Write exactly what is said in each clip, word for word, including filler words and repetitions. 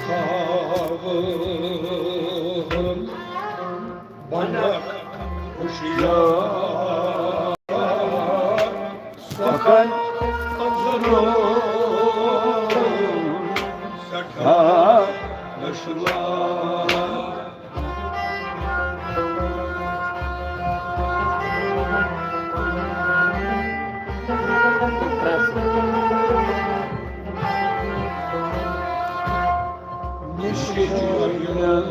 تھاوُن بنک ہُشیار، سخن انظرو سٹھا دشوار۔ نشہِ جویلن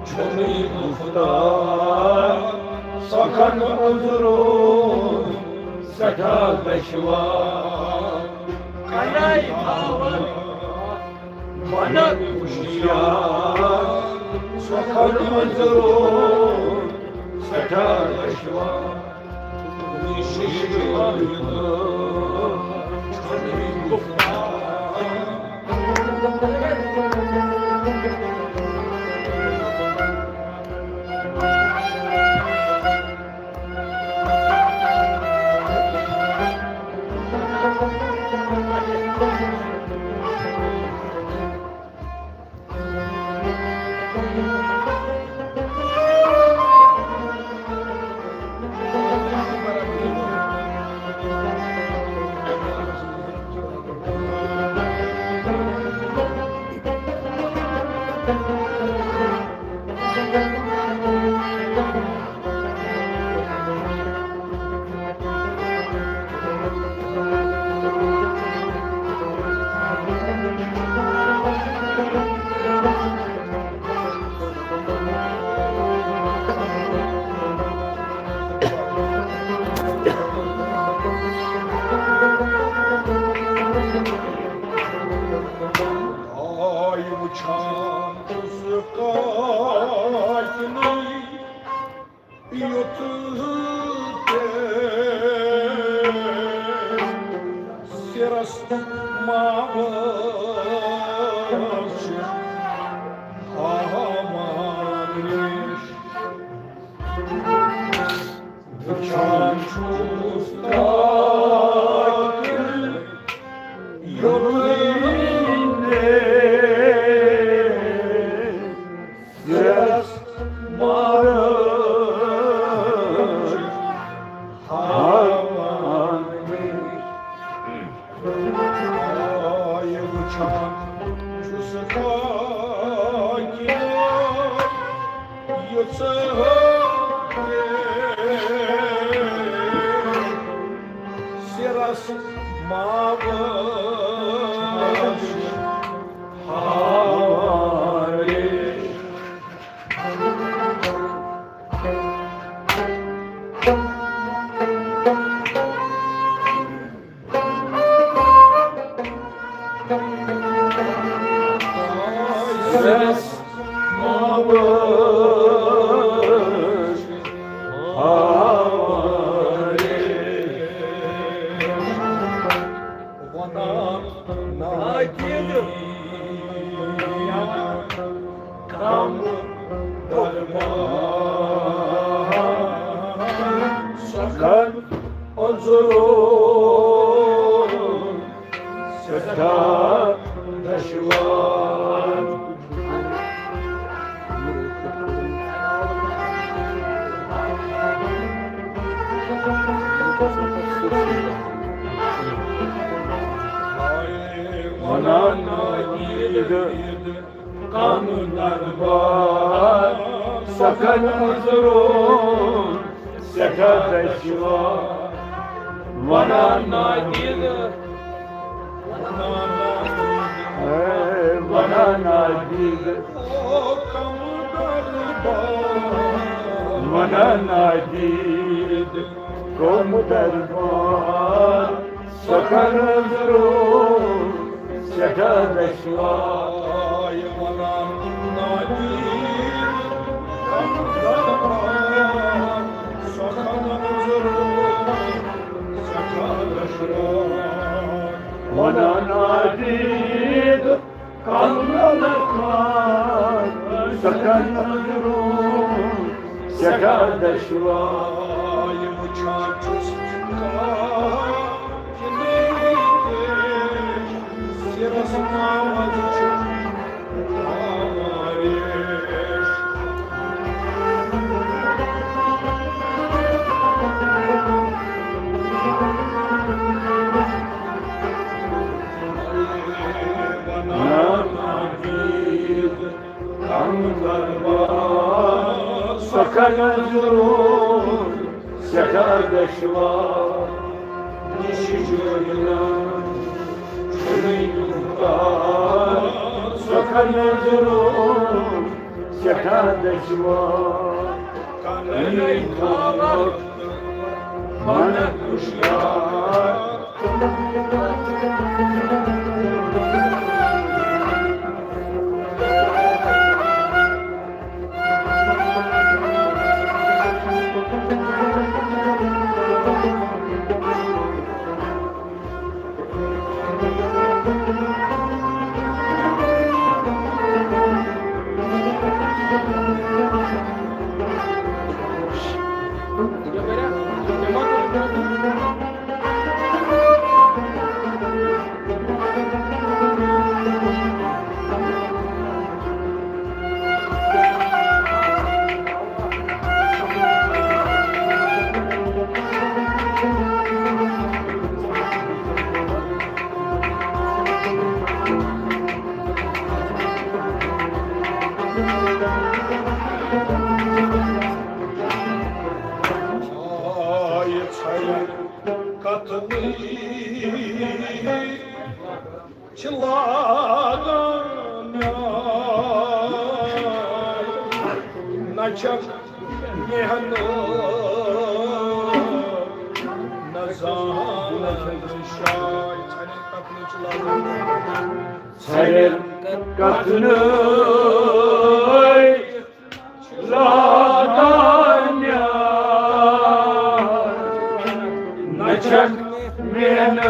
چھُنہٕ یہِ گُفتار، سخن انظرو سٹھا دشوار۔ کنے تھاوُن بنک ہُشیار، سخن انظرو سٹھا دشوار۔ نشہِ جویلن چھُنہٕ یہِ گُفتار۔ آے وٕچھان چھُس کاکِنٕے یُتھ تہِ سِرس ماوٕ چھِ ہاوان ریش۔ وٕچھان چھُس کاکِن یوٚتُے سِرس ماوٕ چھِ ہاوان ریش۔ آے وٕچھان چھُس کاکِن یُتھ سِرس ماوٕ چھِ ہاوان ریش۔ وَنان نادِد کم دربار سخن انظرو سٹھا دشوار۔ وَنان نادِد کم دربار سخن انظرو سٹھا دشوار۔ وَنان نادِد، اے وَنان نادِد، وَنان نادِد کم دربار سخن انظرو سٹھا دشوار۔ وَنان نادِد کم دربار سخن انظرو سٹھا دشوار۔ وَنان نادِد کم دربار سخن انظرو سٹھا دشوار۔ وٕچھان چھُس کاکِنٕے سِرس ماوٕ چھِ کران ضرور سٮ۪ٹھاہ دشوار، نِشہِ جٲہِلن چھُنہٕ یوٗت کار، سۄ کران ضرور سٮ۪ٹھاہ دشوار۔ کَرنَے تھاوَکھ منت ہُشیار۔ آے ژھرِ کتنٕے چھِ لاگان نیاے، نہ چھکھ محنت، نہ زانن شاے۔ ژھرٮ۪ن کتنٕے چھِ لاگان نیاے۔ ژھرٮ۪ن کتنٕے لاگان نیاے، نہ چھکھ محنت،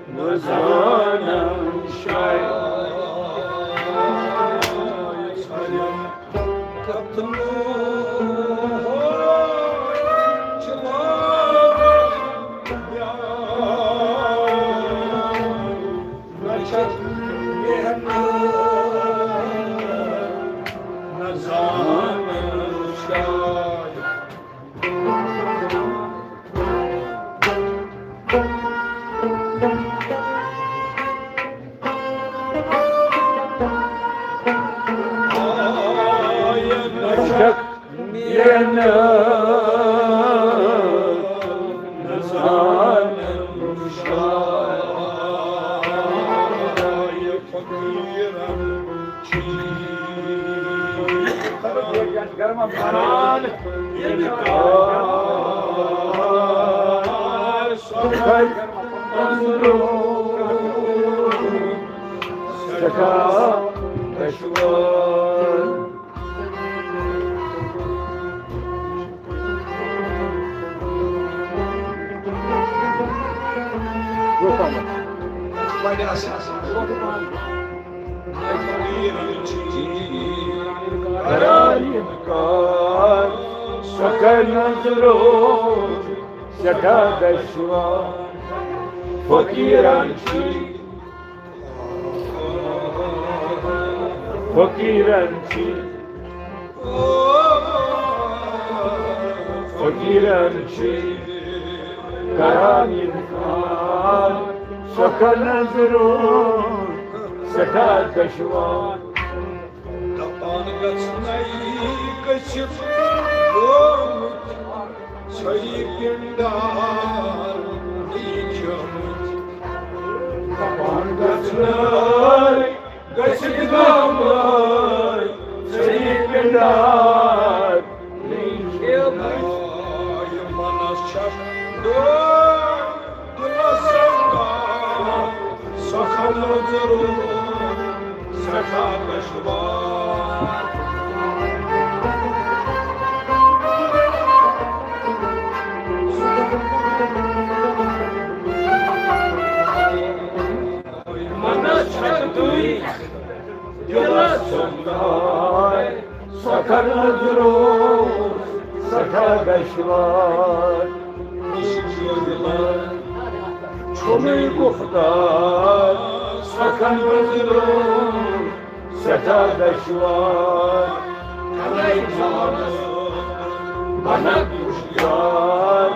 نہ زانن شاے۔ کتنٕے چھِ لاگان نیاے، نہ چھکھ محنت، نہ زانن شاے۔ آے نہ چھکھ محنت، نہ زانن شاے۔ فقیرن چھِ کران ییٚلہِ کار سۄ کرِ اندرون سٮ۪ٹھاہ دشوار۔ کران ییٚلہِ کار سۄ کرِ نظرو سٮ۪ٹھاہ دشوار۔ فقیرن چھِ فقیرن چھِ، فقیرن چھِ کران انکار، سۄ کرن ضرور سٮ۪ٹھاہ دشوار۔ دپان گژھنَے گٔژھِتھ گوٚمُت ژھٔری پِنڈار لیٖکھمٕتۍ۔ دپان گژھنَے گٔژھِتھ گوٚمُت ژھٔری پِنڈار لیٖکھمٕتۍ۔ منس چھکھ دود دِلس سنگار، سۄ کرو ضرور سٮ۪ٹھاہ دشوار۔ منس چھکھ دُے دِلس سنگار، سۄ کرو ضرور سٮ۪ٹھاہ دشوار۔ عشق چھُنٕے گُفتار، سۄ کرو ضرور سٮ۪ٹھاہ دشوار۔ کلے جانس بنک ہُشیار۔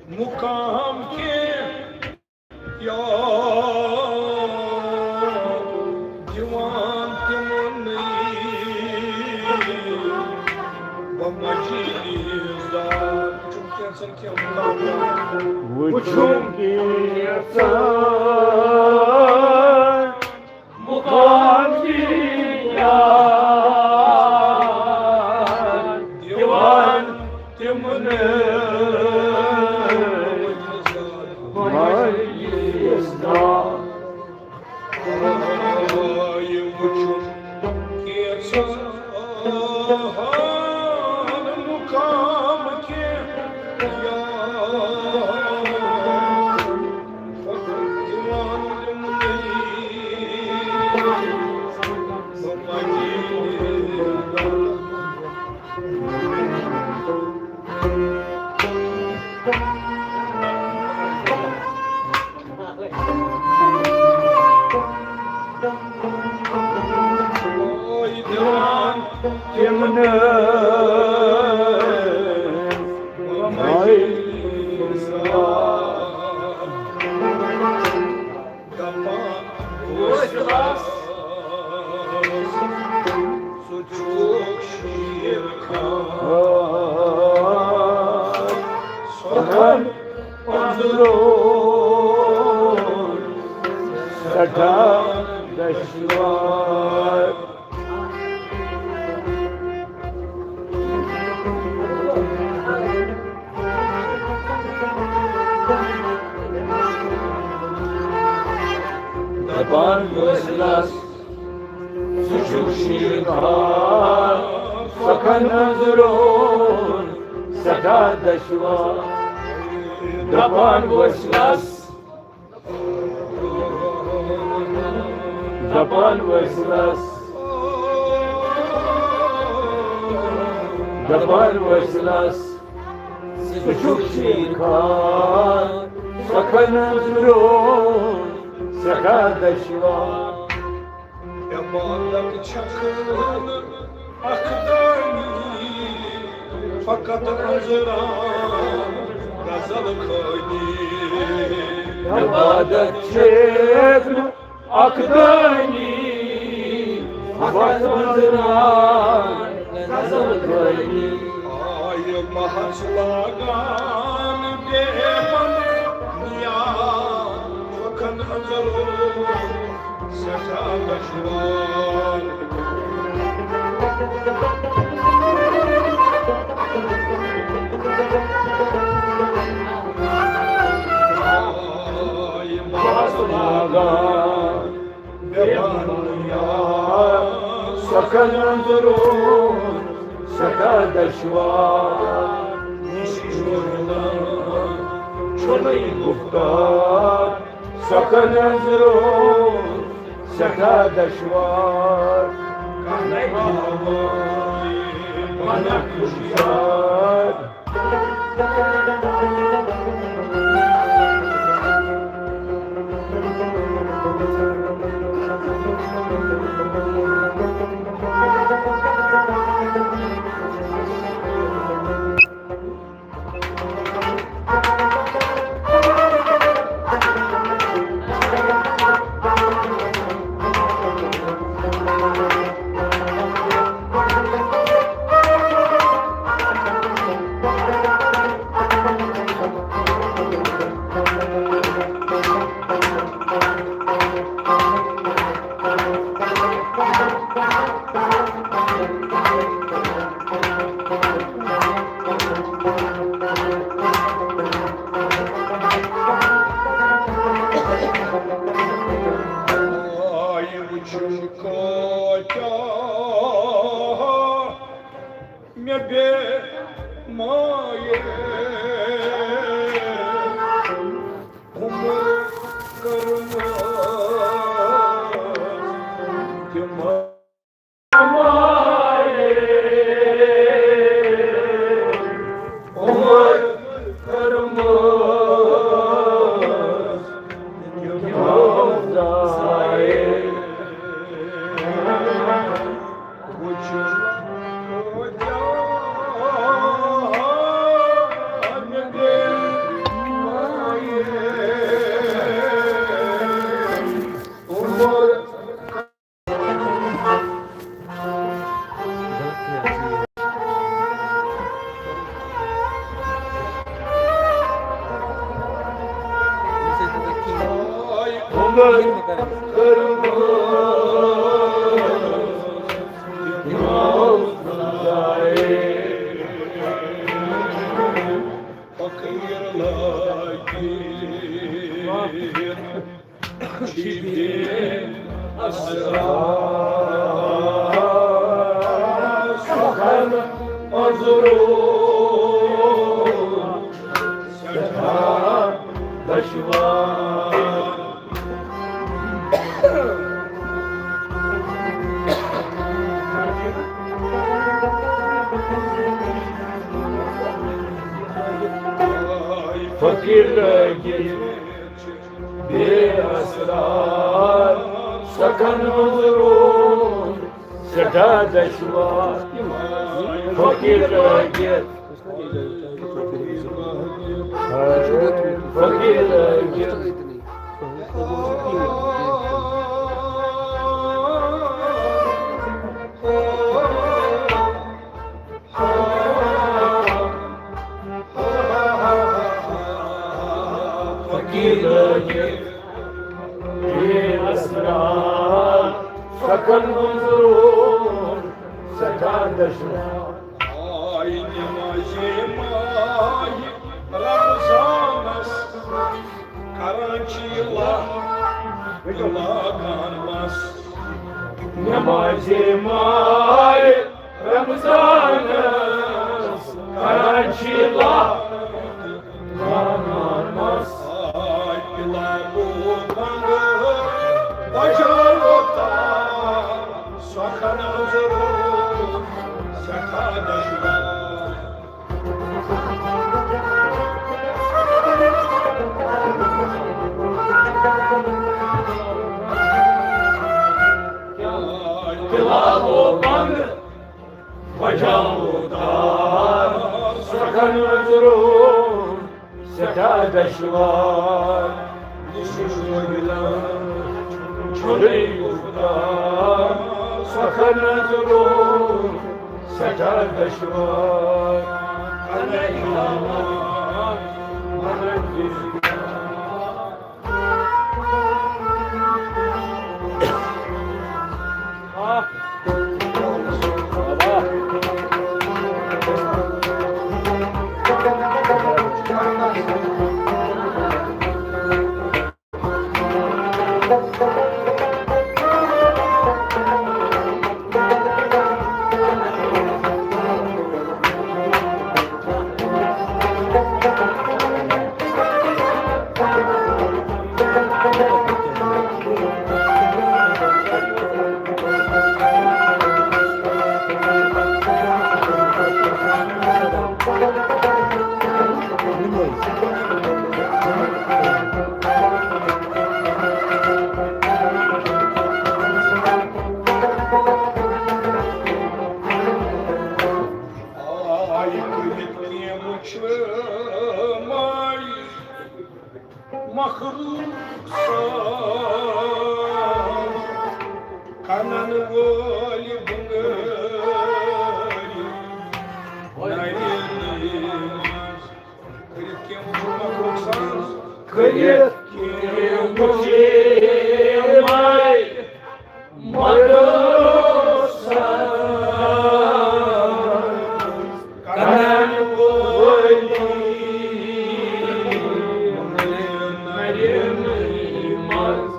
مقام کینٛہہ یاد دِوان تِمنٕے بہٕ مجلس دار۔ وٕچھُم کینٛژھن کینٛہہ مقام یاد۔ وٕچھُم کینٛژھن مقام کی یاد دِوان تِمن مجلس دار۔ آے وٕچھُن کینٛژھن مقام کینٛہہ یاد۔ دپان اوس ژٕ چھُکھ شیٖر خان، سۄنن پنجرون سٮ۪ٹھاہ دشوار۔ دپان وٲصلس، ژٕ چھُکھ شیٖر خان، سۄکھن ہٕنٛز روٗن سٮ۪ٹھاہ دشوار۔ دپان وٲصلس، دپان وٲصلس، دپان وٲصلس، ژٕ چھُکھ شیٖر خان، سۄکھن ہٕنٛز روٗن سٮ۪ٹھاہ دشوار۔ عبادت چھکھ نہٕ اکھ دٲنی، فقط انظران غزل خٲنی۔ عبادت چھکھ نہٕ اکھ دٲنی، فقط انظران غزل خٲنی۔ آیہِ محض لاگان بے پناہ نیاز، سۄکھن انظرون سٮ۪ٹھاہ دشوار۔ آے بہٕ ہس لاگان بے پناہ نیاز، سۄکھن انظرون سٮ۪ٹھاہ دشوار۔ نِش چھُنہٕ، چھُنہٕ یہِ گُفتار، سۄکھن انظرون سٮ۪ٹھاہ دشوار۔ کانٛہہ نَے تھاوان پناہ کُنہِ جایہِ۔ آے وٕچھُن کۭتیٛاہ مےٚ بے مایہِ عمر کٔرمٕژ تِمو۔ فقیر لٲگِتھ چھِ بے اسرار، سخن پنجرو سٮ۪ٹھاہ دشوار۔ فقیر لٲگِتھ بے اسرار، سخن پنجرو سٮ۪ٹھاہ دشوار۔ فقیر لٲگِتھ، فقیر لٲگِتھ۔ فقیر لٲگِتھ بے اسرار، سخن پنجرو سٮ۪ٹھاہ دشوار۔ آے نمازِ ماہِ رمضانس کران چھِ لہ لاگان مس۔ نمازِ ماہِ رمضانس کران چھِ لہ لاگان مس۔ آے بلالو بنگہٕ بجاوو تار، سخن پنجرو سٮ۪ٹھاہ دشوار۔ بلالو بنگہٕ بجاوو تار، سخن پنجرو سٮ۪ٹھاہ دشوار۔ نِشہِ شٲمِلن چھُنٕے اُفتار، سخن پنجرو سٮ۪ٹھاہ دشوار۔ آے کٔرِتھ کینٛہہ وٕچھ ماے مخلوق سان، کنن وٲلۍ بُنگٲرۍ نرٮ۪ن منٛز۔ کٔرِتھ کینٛہہ وٕچھ مخلوق سان، کٔرِتھ کینٛہہ وٕچھ ماے مخلوق سان، کنن وٲلۍ نرٮ۪ن منٛز۔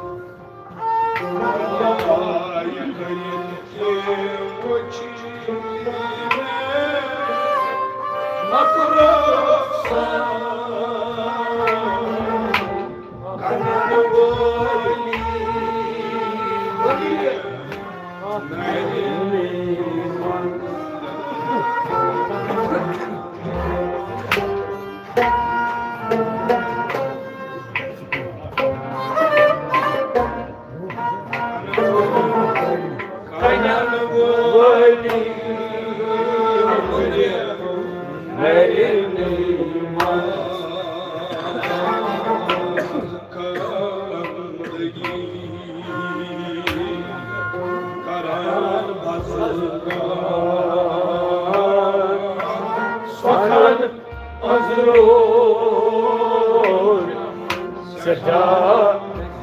سٮ۪ٹھاہ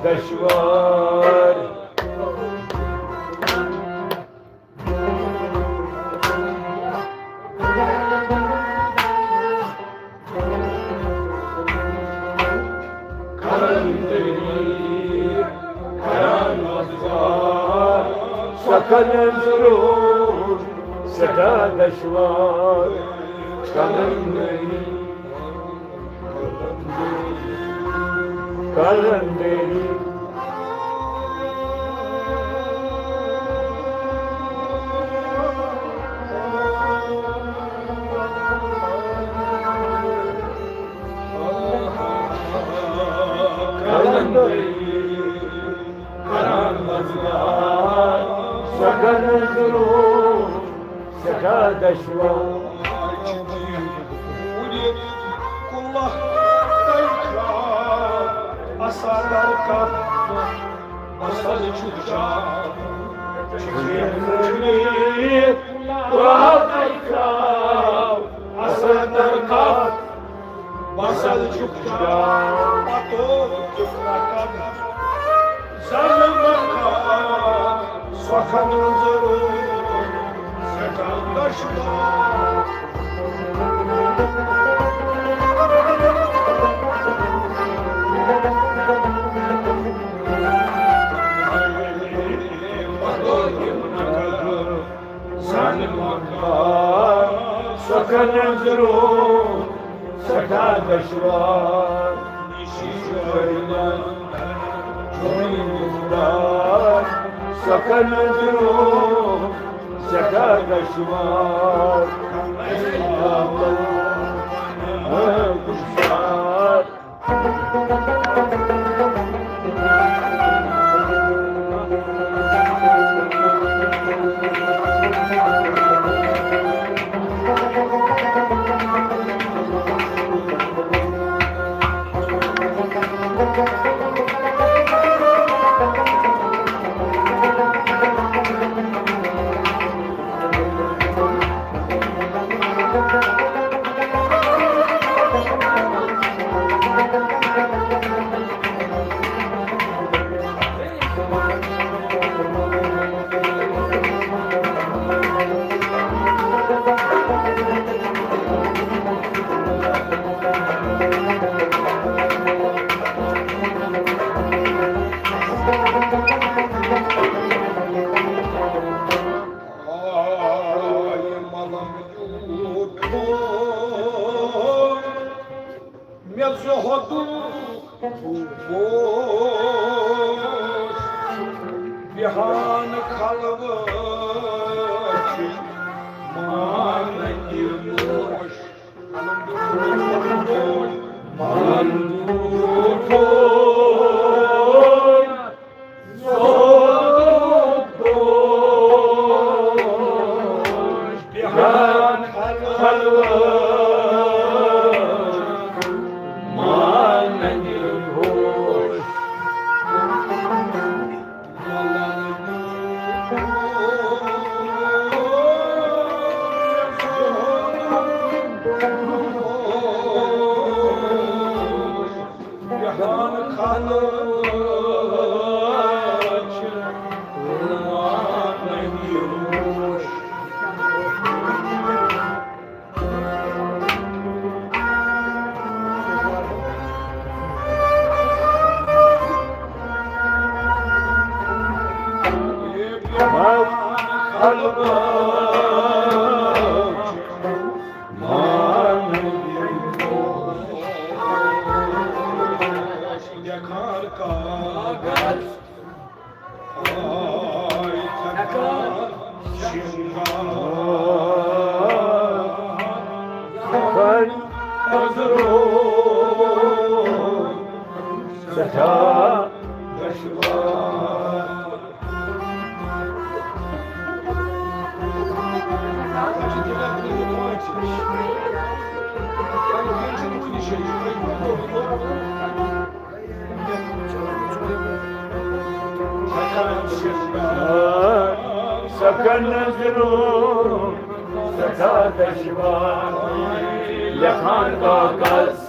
دشوار۔ کرن دلیل، کرن وزار، سۄ کرن ضرور سٮ۪ٹھاہ دشوار۔ کرن دلیل، کرن دلیل۔ کرن دلیل، کرن وزار، سۄ کرن ضرور سٮ۪ٹھاہ دشوار۔ اثر درکار، اصل چھُ جان۔ اثر درکار، بسل چھُ جان۔ پتو چھُ رقم۔ ظالم مکار، سۄ کرن ضرور سٮ۪ٹھاہ دشوار۔ ظالم مکار، سۄ کرن ضرور سٮ۪ٹھاہ دشوار۔ سۄ کرن ضرور سٮ۪ٹھاہ دشوار۔ آے ملنگ جوٗٹھ مےٚ زُہدُک بوج۔ بیہان خلوت چھِ ماننہِ نوش۔ ملنگ جوٗٹھ سٮ۪ٹھاہ دشوار۔ سۄ کرن ضرور سٮ۪ٹھاہ دشوار۔ لیکھان کاغذ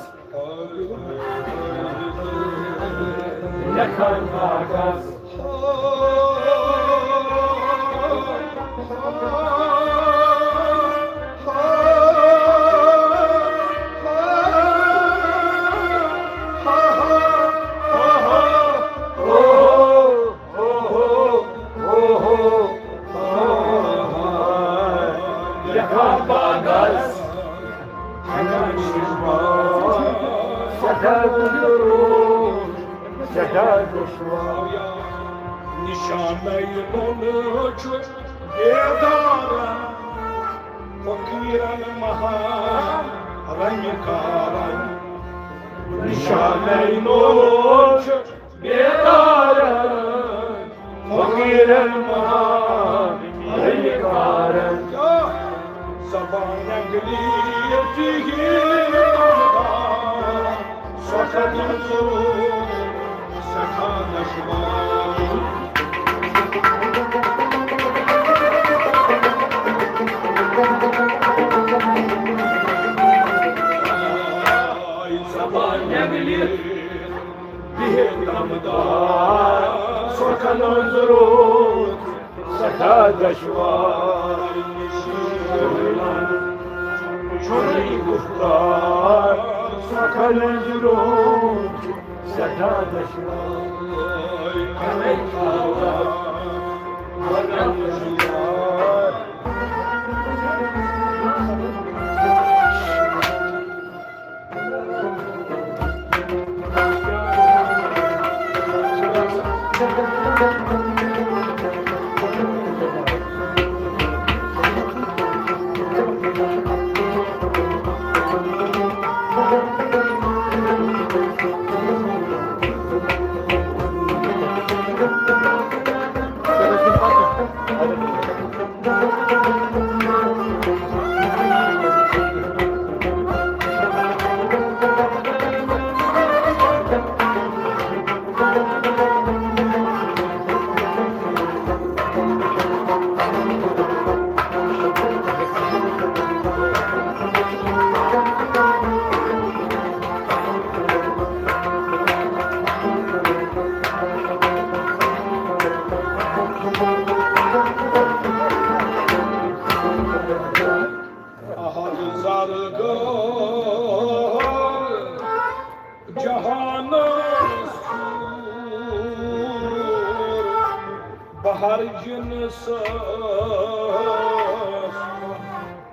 لیکھان کاغذ۔ لیکھان کاغذ، ہٮ۪کان چھِ سٮ۪ٹھاہ دُشوار، سٮ۪ٹھاہ دُشوار۔ نشانَے نوٚن چھُ بیدارَن، فقیٖرَن مہا رنگارَن۔ نشانَے نوٚن چھُ بیدارن، فقیرن مہا رنگارن۔ زبان انگلی ژیہی سۄ کتھ ضرور سٮ۪ٹھاہ دشوار۔ زبان انگلی بِہِتھ غمدار، سۄ کَنہٕ ضروٗر سٮ۪ٹھاہ دشوار۔ چھُنٕے گُفتار، سۄ کَنہٕ ضروٗر سٮ۪ٹھاہ دشوار۔ کَنَے خاوار، بَنَن دشوار۔ احد زرگر جہانس کوٗر، بہر جنسس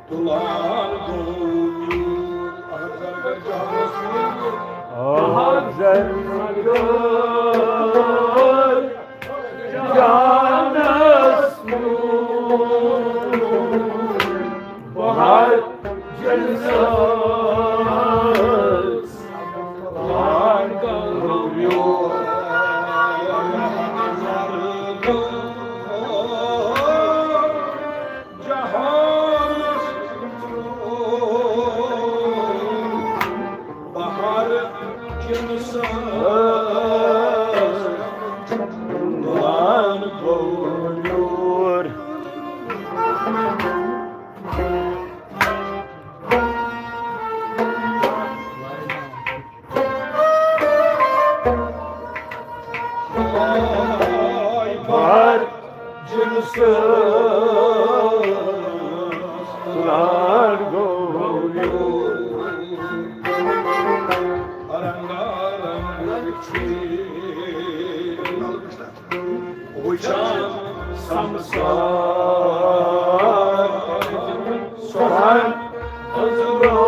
تُلان گوٚو میون۔ احد زرگر جہانس کوٗر، احد زرگر جہانس کوٗر، بہر جنسس تُلان گوٚو میون۔ جہانس بہر جنسس تُلان گوٚو میون۔ بہر جنسس تُلان گوٚو میون۔ رنگارنگ چھُ وٕچھان سمسار سۄن أنٛدرو۔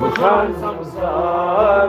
وٕچھان سمسار۔